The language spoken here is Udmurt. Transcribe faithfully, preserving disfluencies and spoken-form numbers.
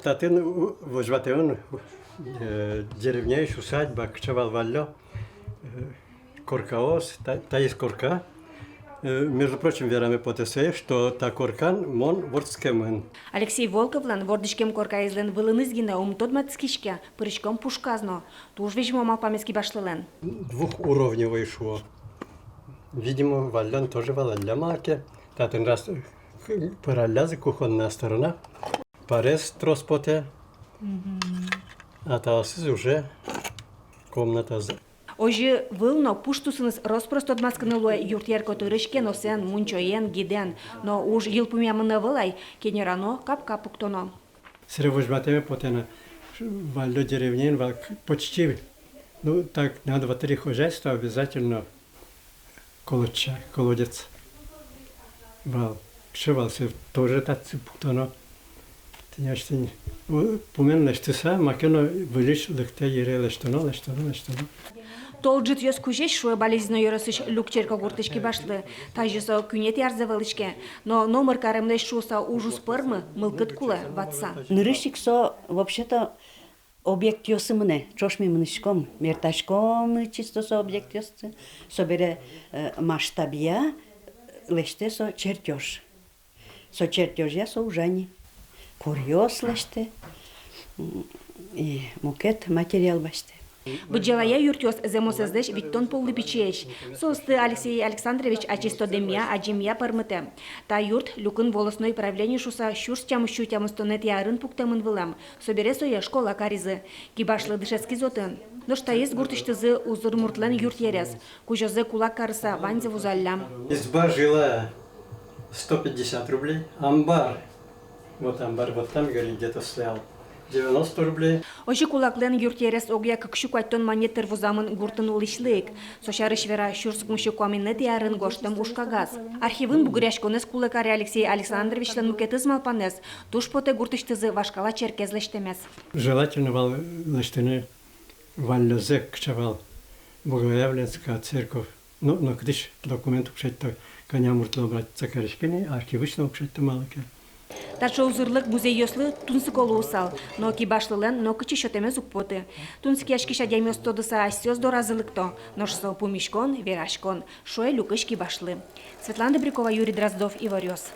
Татын, у, возьматэмын, э, деревняысь усадьба, кыӵе вал валлё, э, коркаос, та, таиз корка. Э, между прочим, вераме потэ сое, что та коркан мон вордскемын. Алексей Волковлэн вордӥськем коркаезлэн вылыныз гинэ ум тодматскиське, пыриськом пушказ но. Туж визьмо малпамез кибашлылэн. Двухуровневой шуо. Видимо, валлён тоже валалля мар ке. Татын раз, э, пыраллязы кухонная сторона. Парез трос потэ. Мгм. А таосыз уже комнатазы. Озьы выл но пуш тусыныз рос-прос тодматскыны луэ юртъер котырысь кеносэн, мунчоен, гидэн. Но уж йылпумъямын ӧвӧл ай, кенерано, капка пуктоно. Сэре возьматэме потэ на, валлё деревняын вал к-, почти, ну, так, на два-три хозяйства обязательно колодча, колодец вал. Кыӵе вал, сое тоже татчы пуктоно. Тӥни асьтэ ни, у, пумен лэсьтыса, маке но выльысь лыктэ, йыре лэсьтоно, лэсьтоно, лэсьтоно. Тол ӝытъёс кузесь, шуэ Балезино ёросысь Люк черкогуртысь кибашлы. Тазьы со куинетӥ арзэ вӧлӥське. Но номыр каремлэсь шуыса уж уз пӧрмы, мылкыд кулэ, ватса. Нырысь ик со, вообще-то, объектъёсы мынэ, ӵош ми мынӥськом, мертаськом чисто со объектъёсты, собере, э, масштабъя лэсьтэ со чертёж. Со чертёжъя со ужа ни. Коръёс лэсьтэ, м, и мукет материал басьтэ. Быдӟалая юртъёс зэмосэзлэсь витьтон поллы пичиесь. Соосты Алексей Александрович ачиз тодэмъя, адӟемъя пӧрмытэ. Та юрт Люкын волостной правление шуыса сюрс тямыссю тямыстонэтӥ арын пуктэмын вылэм. Собере сое школа каризы. Кибашлы дышетскиз отын. Нош таиз гуртысьтызы узыр муртлэн юртъерез. Кузёзэ кулак карыса ваньзэ вузаллям. Изба жилая, сто пятьдесят рублей. Амбар. Вот амбар, вот там, говорит, где-то стоял. Девяносто рублей. Озьы кулаклэн юртъерез огъя кык сю куатьтон манет тыр вузамын гуртын улӥсьлы ик. Со сярысь вера сюрс укмыссю куамынэтӥ арын гожтэм ужкагаз. Архивын бугыръяськонэз кулэ каре Алексей Александровичлэн мукетыз малпанэз. Туж потэ гуртысьтызы вашкала черкез лэсьтэмез. Желательно вал лэсьтыны валлёзэ, кыӵе вал Богоявленская церковь. Но, но кытысь документ уг шедьто, кӧня муртлы обратиться кариське ни, архивысь но уг шедьто малы ке. Таӵе узырлык музейёслы тунсыко луысал, но кибашлылэн нокытчы сётэмез уг поты. Тунсыкъяськись адямиос тодыса асьсэос доразы лыкто, нош со пумиськон, вераськон, шуэ Люкысь кибашлы. Светлана Добрякова, Юрий Дроздов, Иворъёс.